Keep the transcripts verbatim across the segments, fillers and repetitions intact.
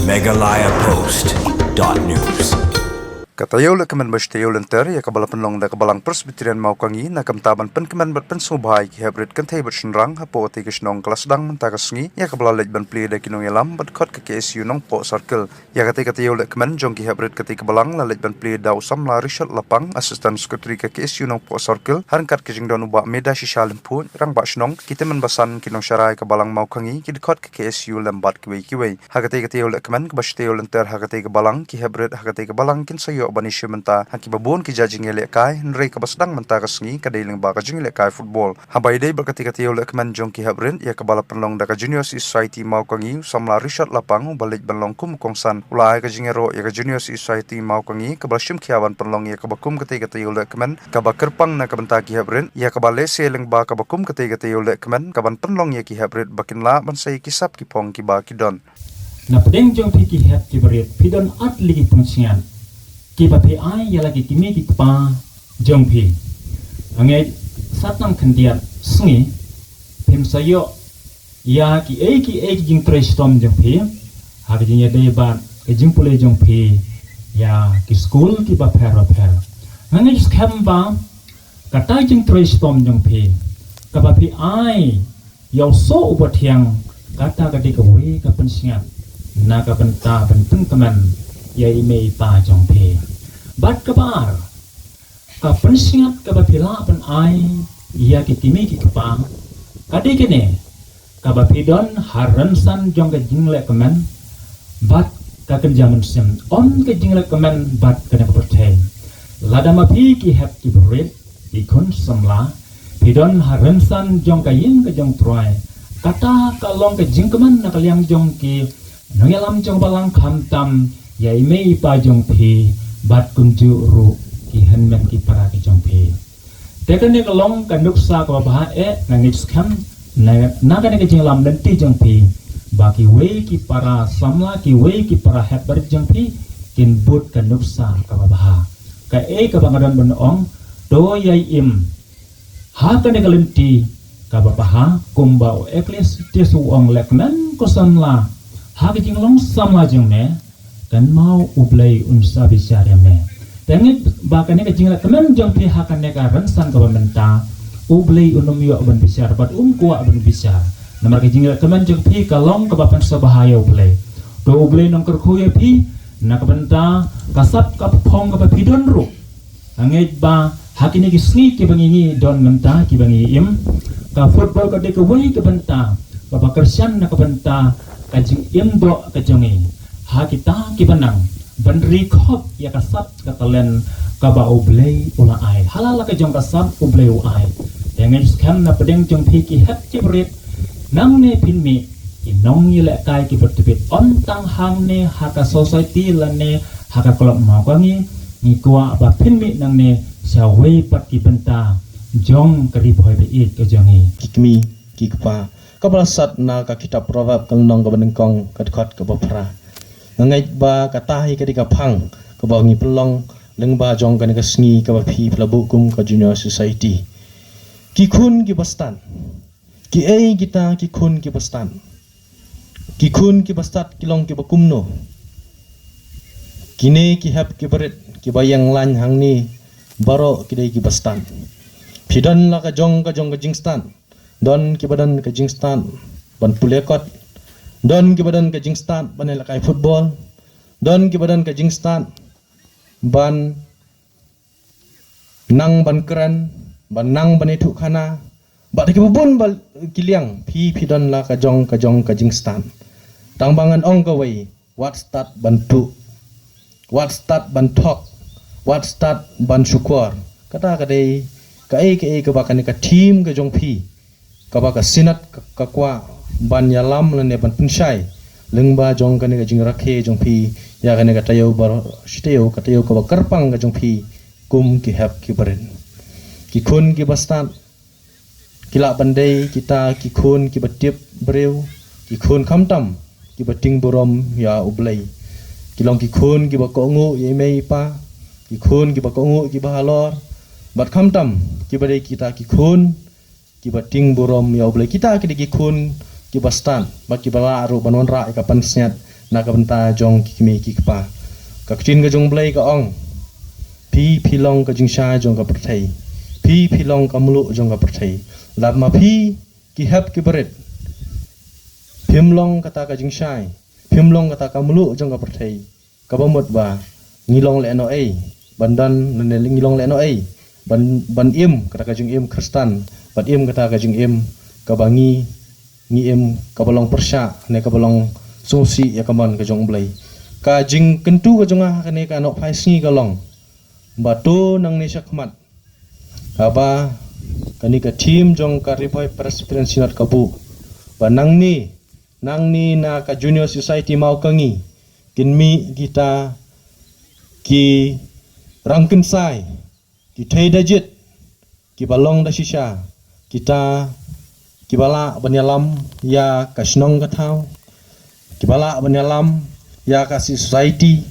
Meghalaya Post dot news. Ka taïew lehkmen ba shi taïew lynter ïa kaba la pynlong da ka Balang Presbyterian Mawkangi na ka bynta ban pynkmen bad pynsngewbha ïa ki heprit kynthei bad shynrang hapoh katei ka shnong ka la sdang mynta ka sngi ïa kaba la leit ban plie da ki nongïalam bad khot ka K S U Nongpoh Circle. Ïa katei ka taïew lehkmen jong ki heprit katei ka balang la leit ban plie da u samla Richard Lapang, Assistant Secretary ka K S U Nongpoh Circle, ha ryngkat ka jingdon u Bah Meda Shisha Lymphuid, Rangbah Shnong, ki tymmen basan, ki nongshakri ka Balang Mawkangi, ki dkhot ka K S U lem bad kiwei kiwei. Ha katei ka taïew lehkmen kaba shi taïew lynter ha katei ka balang, ki heprit ha katei ka balang kin sa ïoh ban ïashim bynta ha kiba bun ki jait jingïalehkai, hynrei kaba sdang mynta ka sngi ka dei lyngba ka jingïalehkai football. Haba ïadei bad katei ka taïew lehkmen jong ki heprit ïa kaba la pynlong da ka Junior Society Mawkangi, u samla Richard Lapang uba leit ban long kum u kongsan u la ai ka jingïaroh ïa ka Junior Society Mawkangi kaba la shim khia ban pynlong ïa kaba kum katei ka taïew lehkmen kaba kyrpang na ka bynta ki heprit, ïa kaba lehse lyngba kaba kum katei ka taïew lehkmen kaban pynlong ïa ki heprit ba kin lah ban sei ki sap ki phong kiba ki don. Na pdeng jong phi ki hep ki barit, phi don ar tylli ki pynsngiat kiba phi ai ïa la ki kmie ki kpa jong phi. Hangne sat nang khyndiat sngi phim sa ïoh ïa kiei kiei ki jingtrei shitom jong phi ha ka jingïadei bad ka jingpule jong phi ïa ki skul kiba pher ba pher. Hangne skhem ba kata jingtrei shitom jong phi kaba phi ai ïa u soh uba thiang, kata ka dei kawei ka pynsngiat na ka bynta ban pynkmen ïa i mei i pa jong phi. Bad kaba ar, ka pynsngiat kaba phi lah ban ai ïa ki kmie ki kpa ka dei kane, kaba phi don ha rynsan jong ka jinglehkmen bad ka kynja mynsiem, ym ka jinglehkmen bad kane ka pyrthei. Lada ma phi ki hep ki barit, ki khun samla, phi don ha rynsan jong ka ïing ka jong U Trai, kata ka long ka jingkmen na ka liang jong ki nongïalam jong balang, khamtam ïa i mei i pa jong phi bad kumjuh ruh ki hynmen ki para ki jong phi. Te kane ka long ka nuksa kaba bha eh, nga ngeit skhem na, na kane ka jingïalam lynti jong phi ba kiwei ki para samla, kiwei ki para hep barit jong phi kin bud ka nuksa kaba bha. Kaei kaba nga don ban ong, to ïai im ha kane ka lynti kaba bha, kumba u Ecclesiastes u ong, lehkmen ko samla ha ka jinglong samla jong me, kynmaw U Blei un sa bishar ïa me. Te ngeit ba kane ka jinglehkmen jong phi ha kane ka rynsan kaba mynta, U Blei un ym ïoh ban bishar bad um kwah ban bishar. Namar ka jinglehkmen jong phi ka long kaba pynsngewbha ïa U Blei. To U Blei un kyrkhu ïa phi na ka bynta ka sap ka phong kaba phi don ruh. Nga ngeit ba ha kine ki sngi kiba ngi ngi don mynta, kiba ngi im, ka football ka dei kawei ka bynta kaba kyrshan na ka bynta ka jingim doh ka jong ngi. Ha kita kiba nang ban ri khop ïa ka sap ka talent kaba U Blei u la ai. Ha la la ka jong ka sap U Blei u ai. Te nga ngeit skhem na pdeng jong phi ki hep ki barit, nangne phin mih ki nongïalehkai kiba tbit, ym tang hangne ha ka society lane ha ka club Mawkangi, ngi kwah ba phin mih nangne sha wei pat ki bynta jong ka Ri Bhoi ba ïeit ka jong ngi. Ki kmie ki kpa, kaba la sat na ka kitab Proverb ka lynnong kaba nyngkong ka dkhot kaba phra. Nga ngeit ba kata hi ka dei ka phang kaba ngi pynlong lyngba jong kane ka sngi kaba phi phi la buh kum ka Junior Society. Ki khun kiba stad, kiei kita ki khun kiba stad? Ki khun kiba stad ki long kiba kumno? Kine ki hep ki barit kiba ïeng lain hangne baroh ki dei kiba stad. Phi don la ka jong ka jong ka jingstad. Don kiba don ka jingstad ban pule kot. Don kiba don ka jingstad ban ïalehkai football. Don kiba don ka jingstad ban nang ban kren, ban nang ban ïathuh khana, bad kiba bun ba ki liang. Phi phi don la ka jong ka jong ka jingstad. Tang ba ngan ong kawei, wat stad ban tuh, wat stad ban thok, wat stad ban shukor. Kata ka dei kaei kaei kaba kane ka team ka jong phi, kaba ka Synod ka, ka kwah ban ïalam lane ban pynshai lyngba jong kane ka jingrakhe jong phi ïa kane ka taïew baroh shi taïew, ka taïew kaba kyrpang ka jong phi kum ki hep ki barit. Ki khun kiba stad ki lah ban dei kita ki khun kiba tip briew, ki khun khamtam kiba tieng burom ïa U Blei. Ki long ki khun kiba kohnguh ïa i mei i pa, ki khun kiba kohnguh kiba halor, bad khamtam kiba dei kita ki khun kiba tieng burom ïa U Blei. Kita ki dei ki khun kiba stad bad kiba lah ruh ban wanrah ïa ka pansngiat na ka bynta jong ki kmie ki kpa. Ka ktien ka jong U Blei ka ong, phi phi long ka jingshai jong ka pyrthei, phi phi long ka mluh jong ka pyrthei. Lada ma phi ki hep ki barit phim long kata ka jingshai, phim long kata ka mluh jong ka pyrthei, kaba mut ba ngi long lehnohei ban don, ne ngi long lehnohei ban, ban im kata ka jingim Khristan, ban im kata ka jingim kaba ngi, ngi im kaba long pyrshah ne kaba long sngewsih ïa ka mon ka jong U Blei. Ka jingkyntu ka jong nga ha kane ka nohphai sngi ka long ba to nangne shakhmat, haba kane ka theme jong ka Ri Bhoi Presbyterian Synod ka buh ba nangne, nangne na ka Junior Society Mawkangi kin mih kita ki rangkynsai, ki thei da jied, kiba long da shisha, kita kiba lah ban ïalam ïa ka shnong ka thaw, kiba lah ban ïalam ïa ka society,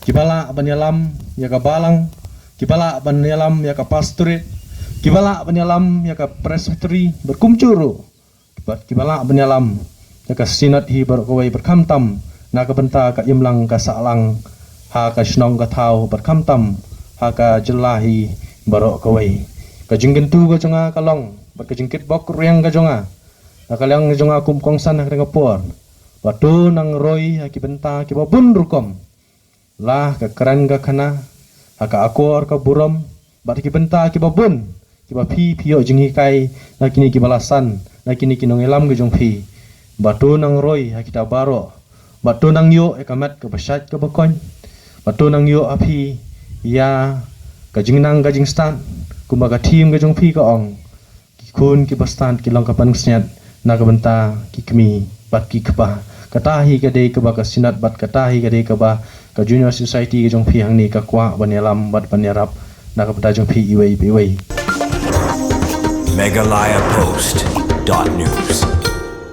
kiba lah ban ïalam ïa ka balang, kiba lah ban ïalam ïa ka pastorate, kiba lah ban ïalam ïa ka presbytery, bad kumjuh ruh bad kiba lah ban ïalam ïa ka synod hi baroh kawei, bad khamtam na ka bynta ka imlang ka sahlang ha ka shnong ka thaw, bad khamtam ha ka jylla hi baroh kawei. Ka jingkyntu ka jong nga ka long, bad ka jingkitbok riang ka jong nga na ka liang ka jong nga kum kongsan ha kane ka por, ba to nang roi ha ki bynta kiba bun rukom, la ka kren ka khana, ha ka akor ka burom, bad ki bynta kiba bun kiba phi phi ïoh jinghikai na kine kiba la san, na kine ki nongïalam ki jong phi. Ba to nang roi ha kita baroh, ba to nang ïoh ïa ka met kaba shait kaba koit, ba to nang ïoh ha phi ïa ka jingnang ka jingstad, kumba ka theme ka jong phi ka ong, ki khun kiba stad ki long ka pansngiat na ka bynta ki kmie bad ki kpa. Kata hi ka dei kaba ka synod bad kata hi ka dei kaba ka Junior Society ka jong phi hangne ka kwah ban ïalam bad ban ïarap na ka bynta jong phi iwei pa iwei. Meghalaya Post dot news.